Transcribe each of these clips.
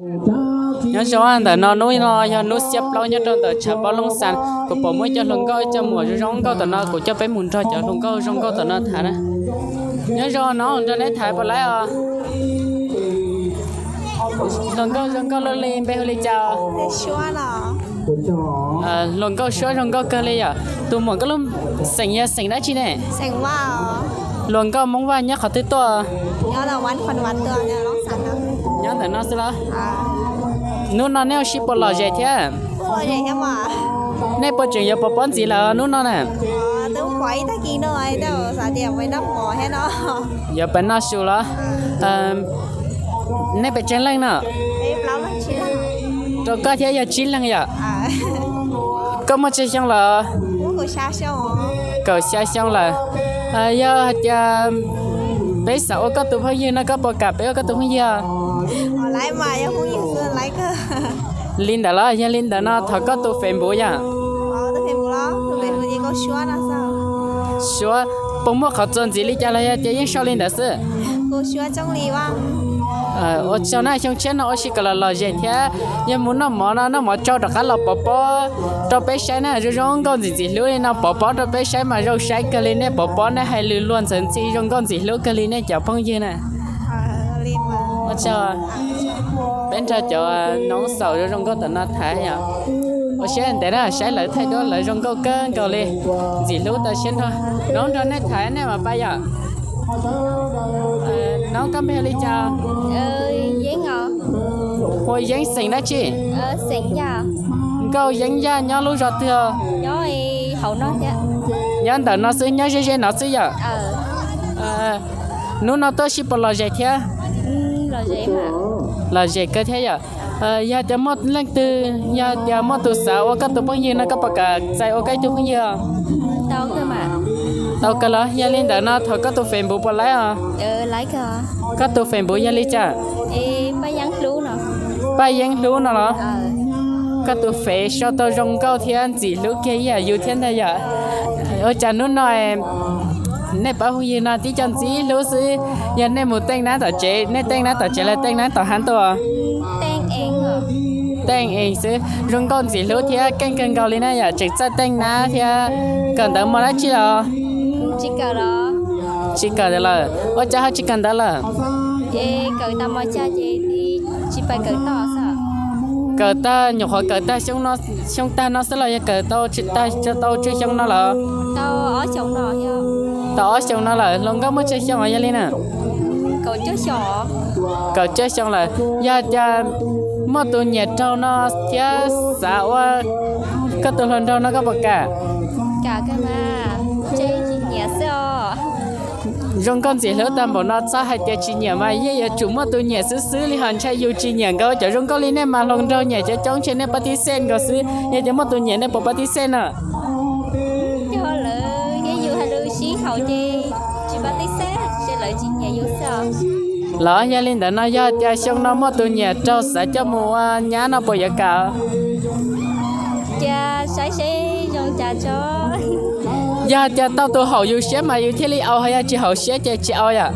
Nyob zoo, ntawm no hnub no yog hnub xiab plaub nyob rau ntawm tshav pob Looj Xas, kuv pom muaj cov hluas nkauj coj muam zoo zoo nkauj tom no, kuv coj peb mus nrog cov hluas nkauj zoo nkauj tom no tham na. Nyob zoo no nrog neb tham puas laib os? Hluas nkauj zoo nkauj luaj li npe hu li cas? Hluas nkauj suab zoo nkauj kawg li yom. Tus muam koj lub xeem yog xeem dab tsi ne? Hluas nkauj Hmoob Vaj nyob qhov twg tuaj? Nyob ntawm no xwb los? Hnub no nej ua si puas lom zem thiab? Nej puas tseem yuav pov pob ntxiv lawm hnub no na? Yuav pab noj su los? Nej pes tsawg leej no? Rau koj thiab yog tsib leeg yom? Koj muaj tsawg xyoo lawm? Kaum xya xyoo lawm. Yog hais tias peb xav ua koj tus phooj ywg no koj puas kam peb ua koj tus phooj ywg? Li ntawd los yog li ntawd no thov koj tus Facebook yom. Suav, puas muaj qhov txuas ntxiv li cas los yog tias yeej sau li ntawd xwb? Ua tsaug na, xyoo tshiab no ua si kom los lom zem thiab, yog mus noj mov no noj mov tsau rov qab los pov pob rau peb saib na, zoo zoo nkauj ntxim ntxim hlub li no pov pob rau peb saib mas zoo saib kawg li, nej pov pob nej hais lus luag ntxhawv ntxhi zoo nkauj ntxim hlub kawg li nej cov phooj ywg na. Peb nrog cov noob xaus zoo zoo nkauj tom no tham yom. Ua siab ntev na saib lawv thaij duab lawv zoo nkauj kawg nkaus li, ntxim hlub tau siab nrog noob nrog nej tham nej mas pab yom. Noob koj npe hu li cas? Hu Yeeb xeem dab tsi? Nkauj Yeeb Yaj nyob lub zos twg? Nyob ntawm no xwb, nyob ze ze no xwb yom. Hnub no tuaj sib puas lom zem thiab? Lom zem kawg thiab yom. Yog tias muaj leej twg, yog tias muaj tus xav ua koj tus phooj ywg no koj puas kam txais ua koj ib tug phooj ywg? Tau kawg los, yog li ntawd no thov koj tus Facebook puas laib os? Koj tus Facebook yog li cas? Paj Yeeb Hlub no los? Koj tus fev sau tau zoo nkauj thiab ntxim hlub kiag ib yam yus thiab ntag yom. Ua cas hnub no nej pab phooj ywg no tib co ntxim hlub xwb, yog nej mus teej nab tom tsev, nej teej nab tom tsev los teej nab tom hav ntuj? Teej ees xwb, zoo nkauj ntxim hlub thiab keej kawg nkaus li na yom, tseem txawj teej nab thiab. Kawm ntawv mos dab tsi los? Tsis kawm lawm. Ua cas ho tsis kawm ntawv lawm? Kawm tag nyuam qhuav kawm tag xyoo tag no xwb los yog kawm tau tsis tag tau tsawg xyoo no lawm? Tau ob xyoos no lawm. Hluas nkauj muaj tsawg xyoo yog li na? Kaum cuaj xyoo lawm. Yog hais tias muaj tus nyiam raug no thiab xav ua koj tus hluas nraug no koj puas kam? Zoo nkauj ntxim hlub tag npaum no txhob hais tias tsis nyiam mas yeej yuav tsum muaj tus nyiam xwb xwb li, ho ntshai yus tsis nyiam nkawd. Cov zoo nkauj li nej mas hluas nraug nyiam coob coob ntshe nej pab tib xej nkawd xwb. Yog tias muaj tus nyiam nej puas pab tib xej na? Los yog li ntawd no yog tias xyoo no muaj tus nyiam raug xav coj mus ua nyab no puas yuav kam? Yog tias tau tus haum yus siab mas yus thiaj li au, ho yog tsis haum siab ces tsis au yom.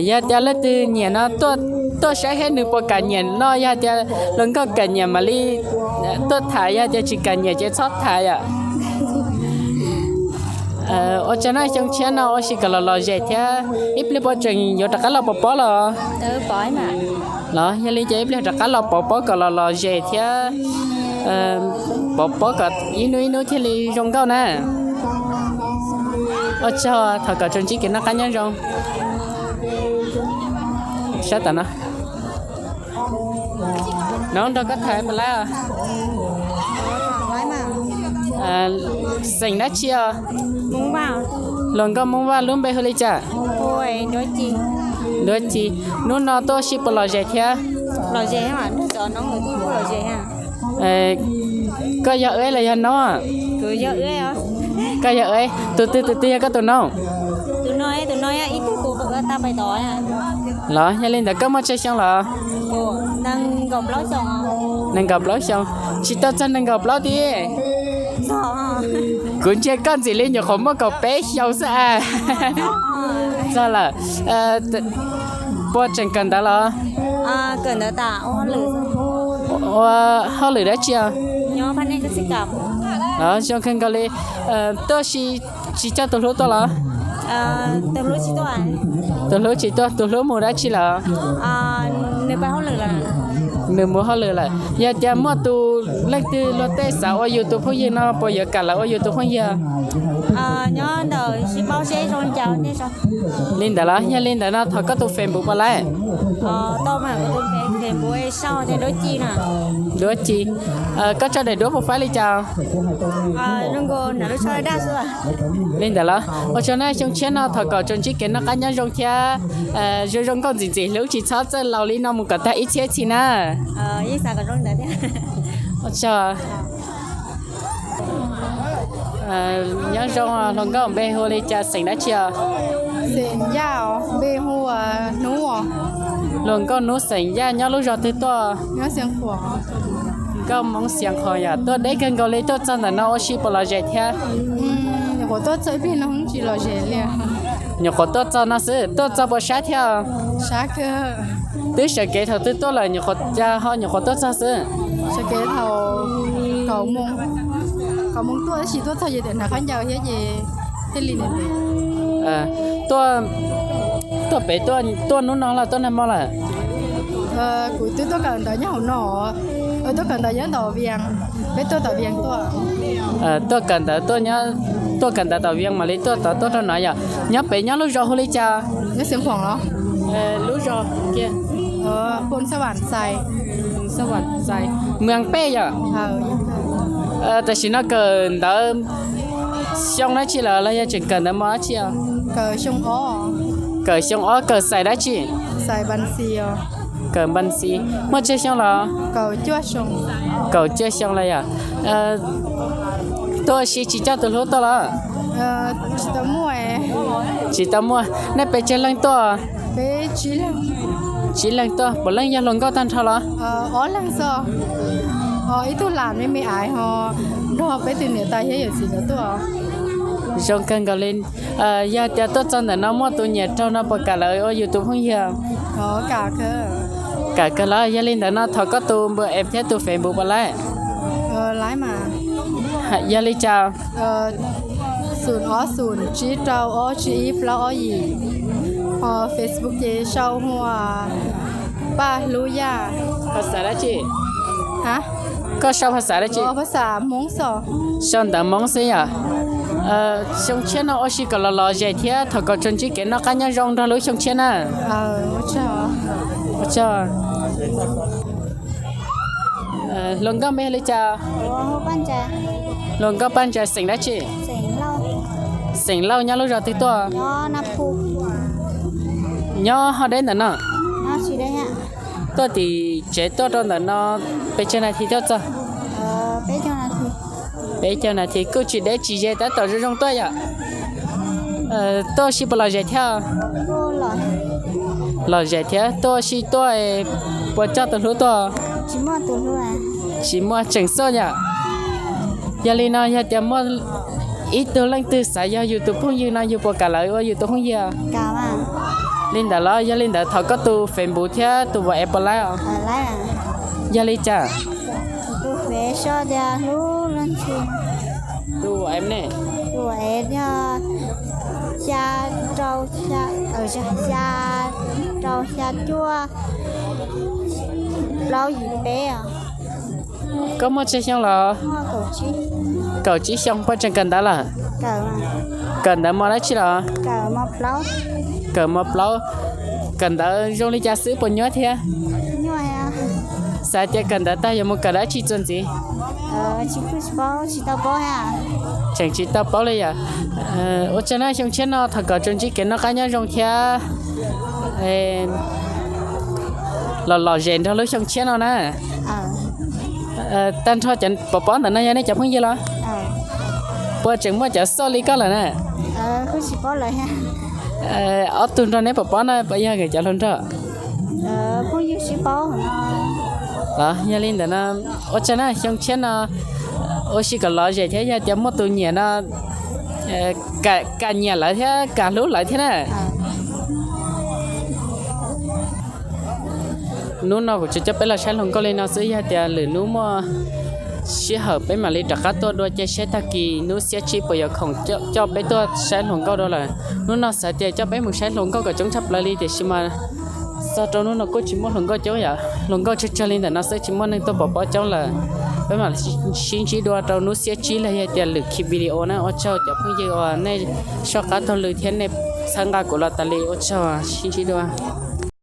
Yog tias leej twg nyiam no tuaj saib seb nws puas kam nyiam no, yog tias hluas nkauj kam nyiam mam li tuaj tham, yog tias tsis kam nyiam ces txhob tham yom. Ua tsaug na, xyoo tshiab no ua si kom los lom zem thiab, ib pliag puas tseem yuav rov qab los pov pob los? Los yog li ces ib pliag rov qab los pov pob kom los lom zem thiab, pov pob kom ib hnub ib hnub thiaj li zoo nkauj na. Ua tsaug, thov kom tsuas ntsib kev noj qab nyob zoo. Sab tom no, no nrog koj tham puas laib? Xeem dab tsi os? Hluas nkauj Hmoob Vaj lub npe hu li cas? Nruab Ci. Hnub no tuaj sib puas lom zem thiab? Koj yog eb los yog noob? Koj yog eb, tus twg tus twg yog koj tus noob? Los yog li ntawd koj muaj tsawg xyoo lawm? Nees nkaum plaub xyoo. Tsis tau txog nees nkaum plaub tiag. Kuv ntsia koj ntxim li nyuam qhuav muaj kaum peb xyoo xwb as. Txog lawm. Puas tseem kawm ntawv los? Ua hauj lwm dab tsi? Zoo kawg nkaus li. Tuaj si tsis coj tus hlub tuaj los? Tus hlub tsis tuaj, tus hlub mus dab tsi lawm? Nws mus hauj lwm lawm. Yog tias muaj tus leej twg luag tej xav ua yus tus phooj ywg no puas yuav kam lawv ua yus tus phooj ywg? Li ntawd los, yog li ntawd no thov koj tus Facebook puas laib? Duab Ci. Koj tso daim duab puas faib li cas? Li ntawd los, ua tsaug na, xyoo tshiab no thov kom tsuas ntsib kev noj qab nyob zoo thiab zoo zoo nkauj ntxim ntxim hlub tsis txhob txawj laus li no mus kom tag ib txhiab txhis na. Ua tsaug. Nyob zoo, hluas nkauj npe hu li cas xeem dab tsi os? Hluas nkauj Hnub xeem Yaj nyob lub zos twg tuaj? Nkauj Hmoob Xiav Qhos yom, tuaj deb kawg nkaus li tuaj txog ntawm no ua si puas lom zem thiab? Nyuam qhuav tuaj txog no xwb, tuaj txog puas sab thiab? Twb sawv kev thaum twg tuaj lawm, nyuam qhuav, ho nyuam qhuav tuaj txog xwb. Tuaj pem, tuaj hnub no los tuaj nag hmo lawm? Kuv twb tuaj kawm ntawv nyob hauv no, tuaj kawm ntawv nyob tom Vias, peb tuaj tom Vias tuaj. Tuaj kawm ntawv, tuaj kawm ntawv tom Vias mam li tuaj tod tuaj rau no yom. Nyob pem nyob lub zos hu li cas? Lub zos kiag. Mws Pej yom. Tam sim no kawm ntawv xyoo dab tsi lawm los yog tseem kawm ntawv mos dab tsi os? Kawm xyoo ob, kawm xais dab tsi? Kawm npas xis. Muaj tsawg xyoo los? Kaum cuaj xyoo los yom. Tuaj ua si tsis coj tus hlub tuaj los? Tsis tau muaj. Nej pes tsawg leej tuaj? Tsib leeg tuaj. Puav leej yog hluas nkauj tag nrho los? Ib tug lam me me ais ho nrog peb tus niam tais thiab yawm txiv ntawd tuaj. Zoo kawg nkaus li. Yog tias tuaj txog ntawm no muaj tus nyiam raug no puas kam lawv ua yus tus phooj ywg? Kam kawg los. Yog li ntawd no thov koj tus npawb ev thiab tus Facebook puas laib? Yog li cas? Xum ob xum tsib rau ob tsib ib plaub ob yim. Ho Facebook ces sau hu ua Paj Hlub Yaj. Phas xas dab tsi? Koj sau phas xas dab tsi? Sau ntawv Hmoob xwb yom. Xyoo tshiab no ua si kom los lom zem thiab thov kom tsuas ntsib kev noj qab nyob zoo nrog lub xyoo tshiab na. Hluas nkauj npe li cas? Hluas nkauj Paj Ntsa xeem dab tsi? Xeem Lauj nyob lub zos twg tuaj? Nyob ho deb ntawm no? Tuaj tim tsev tuaj rau ntawm no pes tsawg nas this tuaj txog? Peb caug nas this kuj tsis deb tsis ze, tab tom zoo zoo tuaj yom. Tuaj ua si puas lom zem thiab? Lom zem thiab. Tuaj ua si tuaj puas coj tus hlub tuaj? Tsis muaj, tseem xoj yom. Yog li no yog tias muaj ib tug leej twg xav yog yus tus phooj ywg no yus puas kam lawv ua yus tus phooj ywg? Li ntawd los, yog li ntawd thov koj tus Facebook thiab tus WhatsApp puas laib os? Yog li cas? Tus WhatsApp ne? Tus WhatsApp yog xya rau, xya rau xya cuaj plaub yim peb. Koj muaj tsawg xyoo los? Kaum tsib xyoo. Puas tseem kawm ntawv lawm? Kawm ntawv mos dab tsi los? Kawm mos plaub. Kawm ntawv zoo li cas xwb puas nyuaj thiab? Xav tias kawm ntawv tag yuav mus kawm dab tsi txuas ntxiv? Tseem tsis tau paub li yom. Ua tsaug na, xyoo tshiab no thov kom tsuas ntsib kev noj qab nyob zoo thiab los lom zem nrog lub xyoo tshiab no na. Tag nrho cov pov pob ntawm no yog nej cov phooj ywg los? Puas tseem muaj cov xoj li koj lawm na? Ob tug nrog neb pov pob no puas yog nkawd cov hluas nraug? Los yog li ntawd no, ua tsaug na, xyoo tshiab no ua si kom lom zem thiab, yog tias muaj tus nyiam no kam nyiam lawv thiab kam hlub lawv thiab na. Hnub no kuv tsuas coj peb los saib hluas nkauj li no xwb, yog tias lwm hnub muaj sij hawm peb mam li rov qab tuaj dua cia saib tag kis hnub xiab tsib puas yuav khoom coj peb tuaj saib hluas nkauj dua lawm. Hnub no xav tias coj peb mus saib hluas nkauj kom coob tshaj plaws li tiam sis mas txog rau hnub no kuj tsis muaj hluas nkauj coob yom, hluas nkauj tsawg tsawg li ntawm no xwb tsis muaj neeg tuaj pov pob coob lawm. Peb mam sib ntsib dua rau hnub xiab tsib los yog tias lwm khij video na. Ua tsaug cov phooj ywg uas nej soj qab taug lw thiab nej txhawb nqa kuv los tas li, ua tsaug, sib ntsib dua.